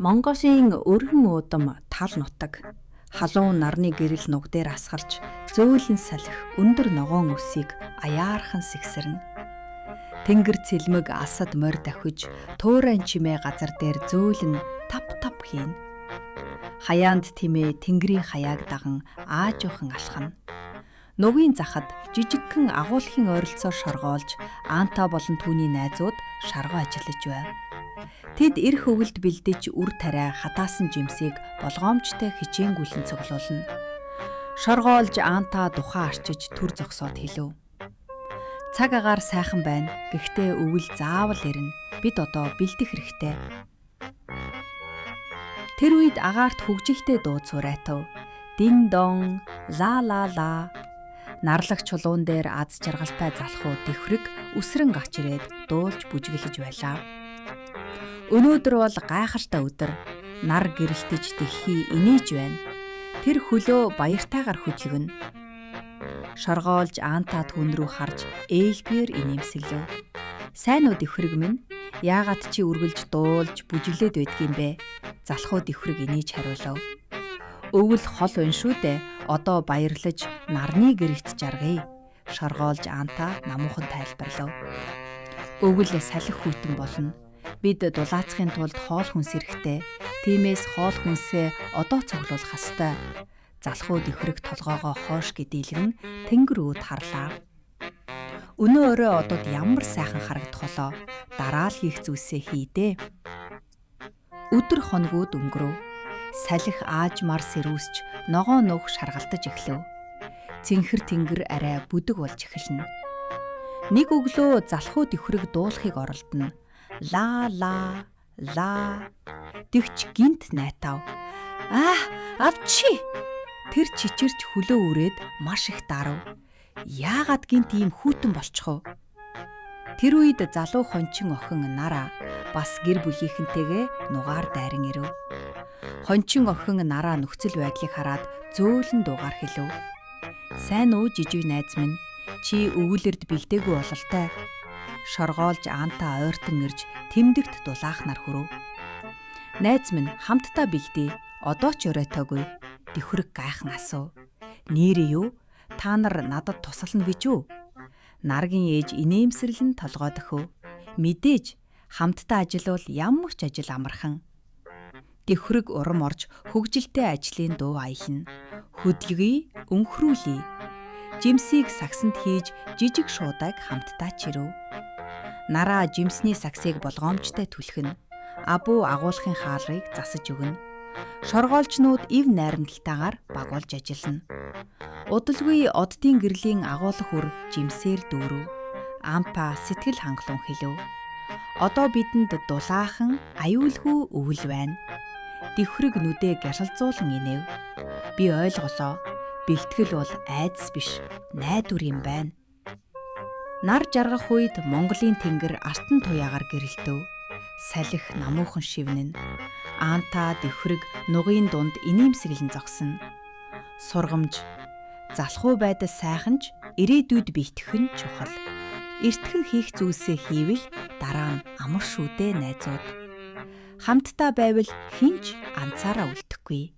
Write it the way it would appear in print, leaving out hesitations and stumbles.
Монголын өргөн уудам тал нутаг халуун нарны гэрэл нуг дээр асгалж зөөлөн салхи өндөр ногоон үсийг аяархан сэгсэрнэ. Тэнгэр цэлмэг асад морь давхиж туурайн чимээ газар дээр зөөлөн тап тап хийнэ. Хаяанд тимээ тэнгэрийн хаяаг даган аажуухан алхана. Нугийн захад жижигхэн агуулгын ойролцоо шоргоолж Аанта болон түүний найзууд шаргуу ажиллаж байв. Тэд эрх өвөлд бэлдэж үр тариа хатаасан жимсийг болгоомжтой хичээнгүйлэн цуглуулна. Шоргоолж Аанта тухай арчиж түр зогсоод хэлв. Цаг агаар сайхан байна. Гэхдээ өвөл заавал ирнэ. Бид одоо бэлдэх хэрэгтэй. Тэр үед агаарт хөгжилтэй дуу цуурайтав. Дин дон, ла ла ла. Нарлаг чулуун дээр аз жаргалтай залхуу дэвхрэг үсрэн гарч ирээд дуулж бүжиглэж байлаа. Өнөөдөр бол гайхалтай өдөр. Нар гэрэлтэж дэлхий инээж байна. Тэр хөлөө баяртайгаар хөдөлгөнө. Шоргоолж Аанта түүн рүү харж ээлбээр инээмсэглэв. Сайн уу дэвхрэг минь? Яагаад чи үргэлж дуулж бүжиглээд байдгийм бэ? Залхуу дэвхрэг инээж хариулав. Өвөл хол байна шүү дээ. Одоо баярлаж нарны гэрэгт жаргая. Шоргоолж Аанта намуухан тайлбарлав. Өвөл салхи хүйтэн болно. Бид дулаацахын тулд хоол хүнс хэрэгтэй. Тиймээс хоол хүнсээ одоо цуглуулах ёстой. Залхуу дэвхрэг толгоогоо хоош гэдийлгэн тэнгэр үүд харлаа. Өнөө орой одод ямар сайхан харагдах болоо. Дараа л хийх зүйлсээ хийдэ. Өдөр хоногуд өнгөрөв. Салхи аажмаар сэрүүсч ногоон нүх шаргалтаж эхлэв. Цэнхэр тэнгэр арай бүдэг болж эхэлнэ. Нэг өглөө залхуу дэвхрэг дуулахыг оролдоно. Ла ла ла Тэгч гинт найтав. Аа, авчи. Тэр чичирч хөлөө үрээд маш их дарав. Яагаад гинт ийм хүйтэн болчих вэ? Тэр үед залуу хончин охин Нараа бас гэр бүлийнхэнтэйгээ нугаар дайран ирэв. Хончин охин Нараа нөхцөл байдлыг хараад зөөлөн дуугаар хэлв. Сайн уу жижиг найз минь. Чи өвөлөрд бэлдээгүй бололтой. Шоргоолж Аанта ойртон ирж тэмдэгт дулаахнаар хүрв. Найз минь хамтдаа бэлдээ. Одоо ч оройтоогүй. Дэвхрэг гайхан асуув. Нээрээ юу? Та нар надад тусална гэж үү? Наргийн ээж инээмсэрлэн толгой дөхөв. Мэдээж хамтдаа ажиллавал ямар ч ажил амархан. Дэвхрэг урам орж хөгжилтэй ажлын дуу аялна. Хөдөлгөе, өнхрүүлье. Жимсийг сагсанд хийж жижиг шуудаг хамтдаа чирв. Нараа жимсний сагсыг болгоомжтой түлхэнэ. Абуу агуулгын хаалгыг засаж өгнө. Шоргоолжнууд ив найрамдалтайгаар багуулж ажиллана. Удалгүй оддын гэрлийн агуулах үр жимсээр дүүрв. Ампа сэтгэл хангалуун хэлв. Одоо бидэнд дулаахан аюулгүй өвөл байна. Дэвхрэг нүдээ гялалзуулан инээв. Би ойлголоо. Бэлтгэл бол айдас биш, найдвар юм байна. Нар жаргах үед Монголын тэнгэр алтан туяагаар гэрэлтэв. Салхи намуухан шивнэн. Аанта дэвхрэг нугын дунд инээмсэглэн зогсно. Сургамж залхуу байдал сайхан ч ирээдүйд бэлтгэх нь чухал. Эртхэн хийх зүйлсээ хийвэл дараа нь амар шүү дээ найзууд. Хамтдаа байвал хэн ч ганцаараа үлдэхгүй.